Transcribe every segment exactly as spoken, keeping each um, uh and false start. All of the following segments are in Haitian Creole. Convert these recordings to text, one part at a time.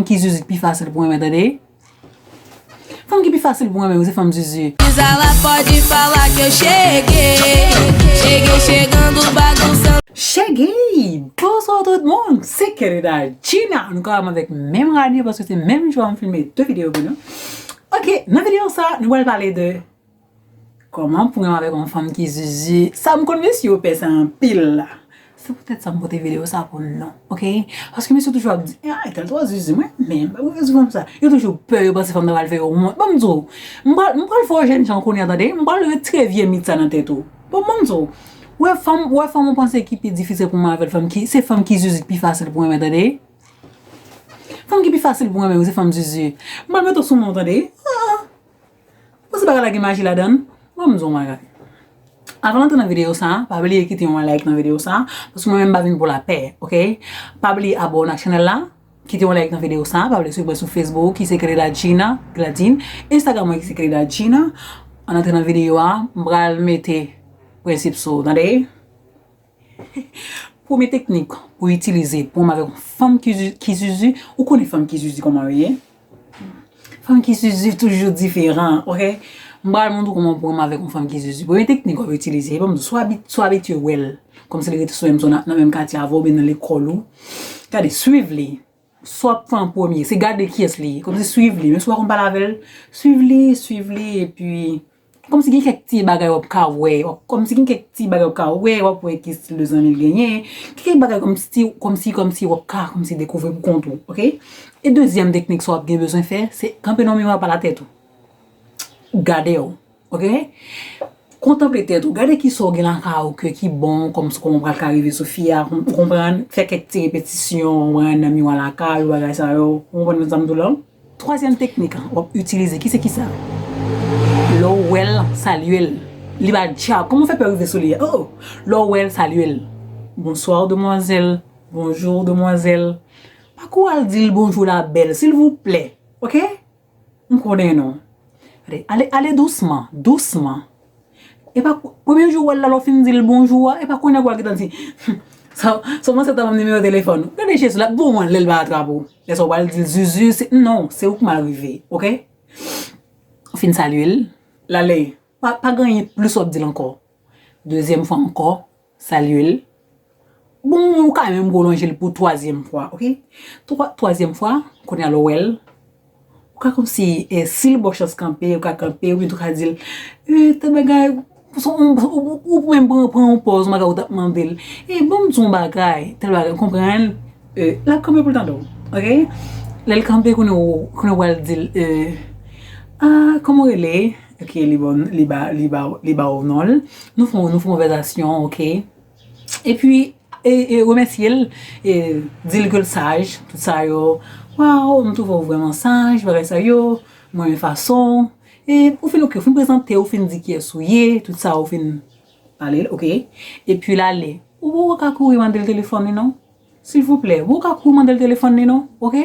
ki zuzu ki pi fasil pou renmen, tande. Fanm ki pi fasil pou renmen, se fanm zuzu. Gisela pode falar que eu cheguei. Cheguei chegando, bagunçando. Cheguei! Bonswa tout moun! Se Querida Gina! Nou kanmenm avèk menm radyo paske se menm jou a m filme de videyo pou nou. Ok, nan videyo sa, nou pral pale de kòman pou renmen avèk yon fanm ki zuzu. Sa m konn mesye yo pè sa anpil la. Se poutèt sa m pote videyo sa pou nou, ok? Paske mesye toujou ap di, ah, tèl twò zuzu, mwen menm, m pa bezwen fanm sa. Yo toujou pè, yo panse fanm nan pral fè yo wont. Ban m di w, m pral, m pral fè w jènjan kounye a, tande? M pral retire vye mit sa nan tèt ou. Bon, ban m di w, wè fanm, wè fanm ou panse ki pi difisil pou renmen avè l, fanm ki, se fanm ki zuzu ki pi fasil pou renmen, tande? Fanm ki pi fasil pou renmen, se fanm zuzu. M pral mete w sou men w, tande? Ah! Panse bagay la gen maji ladan l? Ban m di w yon bagay. Avan n antre nan videyo sa, pa bliye kite yon like nan videyo sa, paske mwen menm m pa vin pou lapè, ok? Pa bliye abòne ak chanèl la, kite yon like nan videyo sa, pa bliye swiv mwen sou Facebook ki se Querida Gina Gladine, Instagram mwen ki se Querida Gina. Ann antre nan videyo a, m pral mete prensip sou ou, tande? Premye teknik pou itilize pou renmen avèk yon fanm ki zu- ki zuzu, ou konnen fanm ki zuzu kòman yo ye? Fanm ki zuzu toujou diferan, ok? M pral montre w kòman pou renmen avèk yon fanm ki zuzu. Premye teknik w ap itilize, ban m di w, si w abi- si w abitye wè l, kòmsi li rete sou menm zòn nan, nan menm katye avè w oubyen nan lekòl ou, gade, swiv li. Sa w ap fè an premye, se gade kiyès li ye. Kòmsi swiv li, menm si w pa konn pale avè l, swiv li, swiv li, epi kòmsi gen kèk ti bagay w ap ka wè, w ap- kòmsi gen kèk ti bagay w ap ka wè, w ap wè ki estil de zanmi l genyen, gen kèk bagay kòmsi, kòmsi, kòmsi w ap ka kòmsi dekouvri pou kont ou, ok? E dezyèm teknik sa w ap gen bezwen fè, se kanpe nan miwa, pale a tèt ou. Gade w, ok? Kontanple tèt ou, gade kisa w gen lakay ou ke ki bon, kòmsi kòman w pral ka rive sou fi a, ou konprann? Fè kèk ti repetisyon, ou konprann, nan miwa lakay ou, bagay sa yo, ou konprann sa m di w la? Twazyèm teknik w ap itilize, ki se kisa? Lè w wè l, salye l. Li pa djab. Kòman w fè pè rive sou li a? Oh! Lè w wè l, salye l. Bonsoir, demoiselle. Bonjour, demoiselle. Pa kouri al di l bonjou, la belle, silvouplè. Ok? M konnen nou. Gade, ale, ale dousman, dousman. E pa premye jou w wè l la, lè w fin di l bonjou a, e pa kounye a pou w al gentan di, sa, sa w panse ta ban m nimewo telefòn ou? Gade Jezi, l ap bon lè l pa atrap ou. Lè sa w pral di l zuzu, se, non, se ou k mal rive, ok? Ou fin salye l, l ale. Pa, pa gen anyen plis w ap di l ankò. Dezyèm fwa ankò, salye l. Bon, ou ka menm pwolonje l pou twazyèm fwa, ok? Twa, twazyèm fwa, kounye a lè w wè l, ou ka kòmsi, eh, si l ba w chans kanpe, ou ka kanpe, oubyen tou ka di l, eh, tèl bagay, ou, ou, ou, ou menm pran, pran yon pòz, yon bagay ou t ap mande l. Eh, ban m di w yon bagay, tèl bagay, ou konprann? Eh, l ap kanpe pou l tande w, ok? Lè l kanpe, kounye a w, kounye a w pral di l, eh, ah, kòman w rele? Ok, li ba, li ba, li ba, li ba w non l. Nou fè, nou fè konvèsasyon, ok? Epi, e, e, remèsye l, e, di l ke l saj, tout sa yo. Waw, m twouve w vrèman saj, bagay sa yo, mwen renmen fason w. E, ou fin, ok, ou fin prezante, ou fin di kiyès ou ye, tout sa, ou fin pale l, ok? Epi l ale. Ou poko ka kouri mande l telefòn li non. Silvouplè, ou poko ka kouri mande l telefòn li non, ok?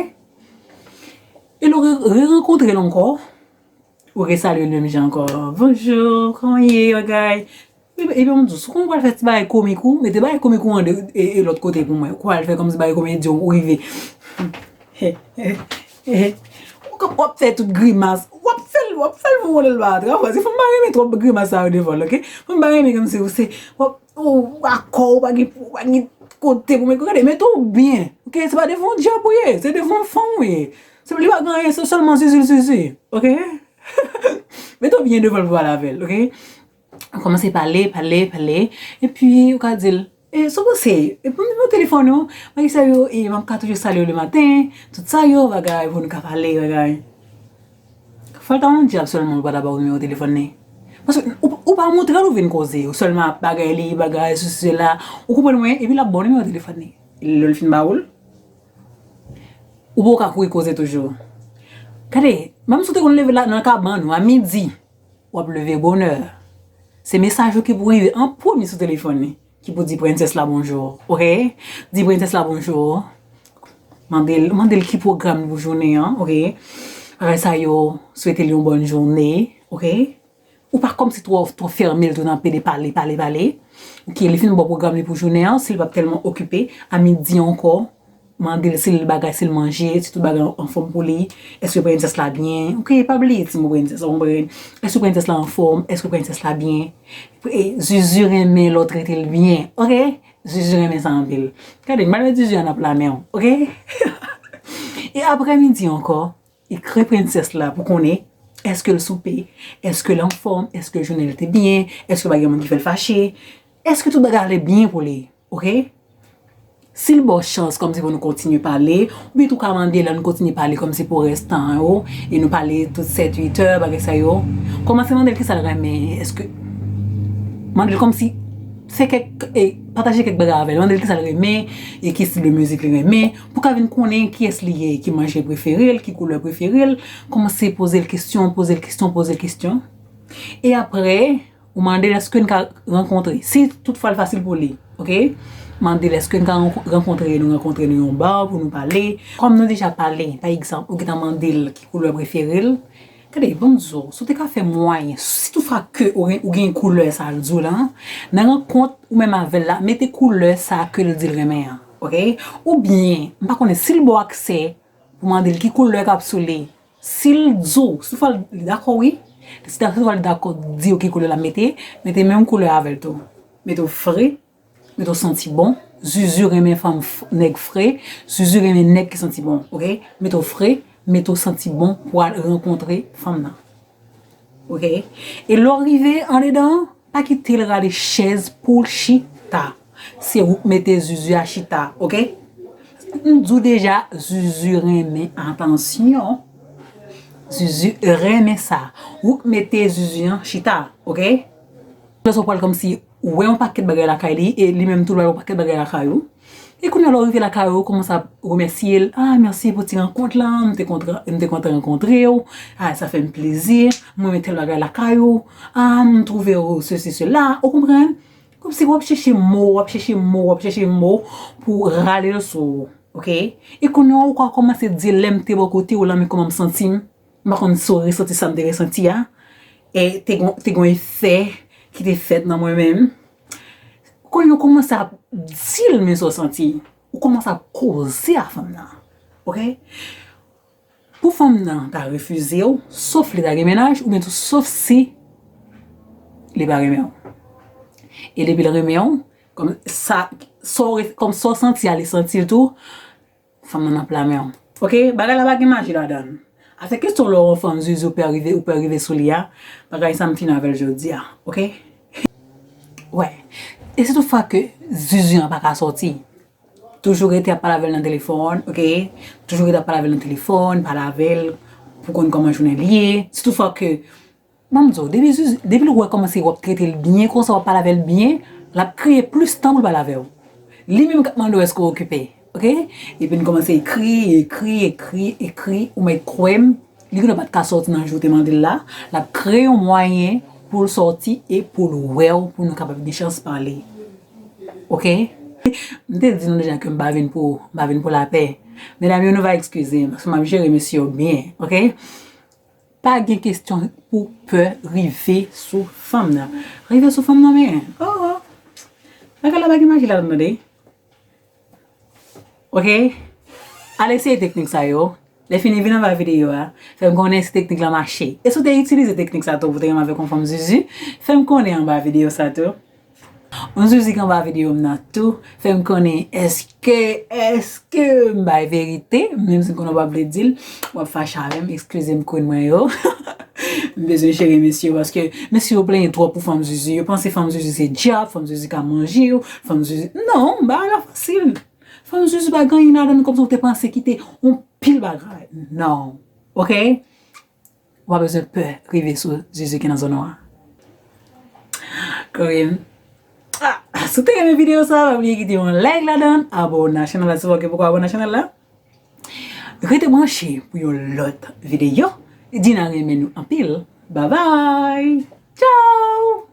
E lè w re, re rankontre l ankò, ou resalye l menm jan ankò. Bonjou, kòman w ye, bagay? Epi, epi, m di w, si w konn pral fè ti bagay komik ou, mete bagay komik ou an de, e, e lòt kote pou mwen. Ou pral fè kòmsi bagay komedyen ou rive. Ou k ap, w ap fè tout grimas. W ap fè l, w ap fè l pou w lè l pa atrap ou. Se fanm pa renmen twòp grimas sa yo devan l, ok? Fanm pa renmen kòmsi ou se, w ap, ou akò, ou pa gen, ou pa gen kote pou mete, gade, mete w byen, ok? Se pa devan yon djab ou ye, se devan yon fanm ou ye. Se, li pa gen anyen, se sèlman zuzu l zuzu, ok? Mete w byen devan l pou pale avè l, ok? Ou kòmanse pale, pale, pale, epi ou ka di l, e, sa w panse, e, pou nimewo telefòn ou, bagay sa yo, e, m ap ka toujou salye w lematen, tout sa yo, bagay, pou nou ka pale, bagay. Fò l ta yon djab sèlman l pa ta ba w nimewo telefòn li. Paske ou, ou pa montre l ou vin koze, ou sèlman ap bagay li, bagay, sesi, sela, ou konprann mwen, epi l ap ba w nimewo telefòn li. Lè l fin ba w l, ou poko ka kouri koze toujou. Gade, menm si w te konn leve la nan kabann ou a midi, w ap leve bonè. Se mesaj ou ki pou rive an premye sou telefòn li, ki pou di prensès la bonjou, ok? Di prensès la bonjou. Mande l, mande l ki pwogram li pou jounen an, ok? Bagay sa yo, swete l yon bòn jounen, ok? Ou pa kòmsi twò, twò fèmen l tou nan pede pale, pale, pale. Ok, li fin ba w pwogram li pou jounen an, si l p ap tèlman okipe, a midi ankò, mande l si l bagay, si l manje, si tout bagay anfòm pou li, èske prensès la byen. Ok, pa bliye ti mo prensès la, konprann? Èske prensès la anfòm? Èske prensès la byen? E Zuzu renmen lè w trete l byen, ok? Zuzu renmen sa anpil. Gade, m pral met Zuzu an nan pla men w, ok? E aprè midi ankò, ekri prensès la pou konnen èske l soupe, èske l anfòm, èske jounen l te byen, èske pa gen moun ki fè l fache, èske tout bagay ale byen pou li, ok? Si l ba w chans kòmsi pou nou kontinye pale, oubyen tou ka mande l ann kontinye pale kòmsi pou rès tan yo, e nou pale tout sèt, uit è, bagay sa yo, kòmanse mande l kisa l renmen, èske, mande l kòmsi, fè kèk, e, pataje kèk bagay avè l, mande l kisa l renmen, e ki estil de mizik li renmen, pou ka vin konnen kiyès li ye, ki manje prefere l, ki koulè prefere l, kòmanse poze l kesyon, poze l kesyon, poze l kesyon. E aprè, ou mande l èske n ka rankontre. Si toutfwa l fasil pou li, ok? Mande l èske n ka rank-, rankontre, nou rankontre nan yon ba pou nou pale. Kòm nou deja pale, pa egzanp, ou gentan mande l ki koulè prefere l. Gade, ban m di w, si w te ka fè mwayen, si toutfwa ke ou gen, ou gen koulè sa l di w la, nan rankont ou menm avè l la, mete koulè sa ke l di l renmen an, ok? Oubyen, m pa konnen si l ba w aksè pou mande l ki koulè k ap sou li. Si l di w, si toutfwa li dakò, wi. Si toutfwa li dakò, di w ki koulè l ap mete, mete menm koulè avè l tou. Mete w fre, mete w santi bon. Zuzu renmen fanm f-, nèg fre. Zuzu renmen nèg ki santi bon, ok? Mete w fre, mete w santi bon pou al rankontre fanm nan. Ok? E lè w rive andedan, pa kite l rale chèz pou l chita. Se ou k mete Zuzu a chita, ok? M di w deja, Zuzu renmen atansyon. Zuzu renmen sa. Ou k mete Zuzu an chita, ok? Lè sa w pral kòmsi ou wè yon pakèt bagay lakay li, e li menm tou l wè yon pakèt bagay lakay ou. E kounye a, lè w rive lakay ou, ou kòmanse ap remèsye l. Ah, mèsi pou ti rankont lan, m te kontre, m te kontan rankontre w. Ah, sa fè m plezi, m renmen tèl bagay lakay ou. Ah, m twouve w sesi, sela. Ou konprann? Kòmsi w ap chèche mo, w ap chèche mo, w ap chèche mo pou rale l sou ou, ok? E kounye a, ou ka kòmanse di l, lè m te bò kote w lan, men kòman m santi m. M pa konn si w resenti sa m te resenti a. E te gon, te gon efè ki te fèt nan mwen menm. Kounye a, ou kòmanse ap di l men sa w santi. Ou kòmanse ap koze a fanm nan. Ok? Pou fanm nan ta refize w, sof li ta gen mennaj, oubyen tou sof si li pa renmen w. E depi l renmen w, kòm sa, sa w re-, kòm sa w santi a, li santi l tou, fanm nan nan pla men w. Ok? Bagay la pa gen maji ladan l. Afè kesyon lè w yon fanm zuzu, ou pè rive, ou pè rive sou li a, bagay sa m fini avè l jodi a. Ok? Wè. E si toutfwa ke zuzu an pa ka sòti, toujou rete ap pale avè l nan telefòn, ok? Toujou rete ap pale avè l nan telefòn, pale avè l pou konn kòman jounen l ye. Si toutfwa ke, ban m di w, depi zuzu, depi l wè kòman se w ap trete l byen konsa, w ap pale avè l byen, l ap kreye plis tan pou l pale avè w. Li menm k ap mande w èske w okipe, ok? Epi n kòmanse ekri, ekri, ekri, ekri, ou mèt kwè m, li genlè pa t ka sòti nan jou w te mande l la, l ap kreye yon mwayen pou l sòti e pou l wè w, pou nou kapab gen chans pale. Ok? M te di nou deja ke m pa vin pou, m pa vin pou lapè. Medam yo, nou va eskize m, paske m ap jere mesye yo byen, ok? Pa gen kesyon pou pè rive sou fanm nan. Rive sou fanm nan, men, oh, oh. Bagay la pa gen maji ladan l, tande. Ok? Al eseye teknik sa yo. Lè fini, vin anba videyo a. Fè m konnen si teknik la mache. E si w te itilize teknik sa tou pou te renmen avèk yon fanm zuzu, fè m konnen anba videyo sa tou. Yon zuzu k anba videyo m nan tou, fè m konnen èske, èske m bay verite, menm si m konnen w p ap vle di l, w ap fache avè m, eskize m, queen mwen yo. M bezwen jere mesye yo, paske mesye yo plenyen twòp pou fanm zuzu. Yo panse fanm zuzu se dyab, fanm zuzu ka manje yo, fanm zuzu, non, bagay la fasil. Fanm zuzu pa gen anyen ladan l kòmsi w te panse ki te yon pil bagay. Non. Ok? Ou pa bezwen pè rive sou zuzu ki nan zòn ou an. Kouri m. Ah, si w te renmen videyo sa, pa bliye kite yon like ladan l, abòne a chanèl la si w poko abòne a chanèl la. Rete branche pou yon lòt videyo. Dina renmen nou anpil. Babay! Tchao!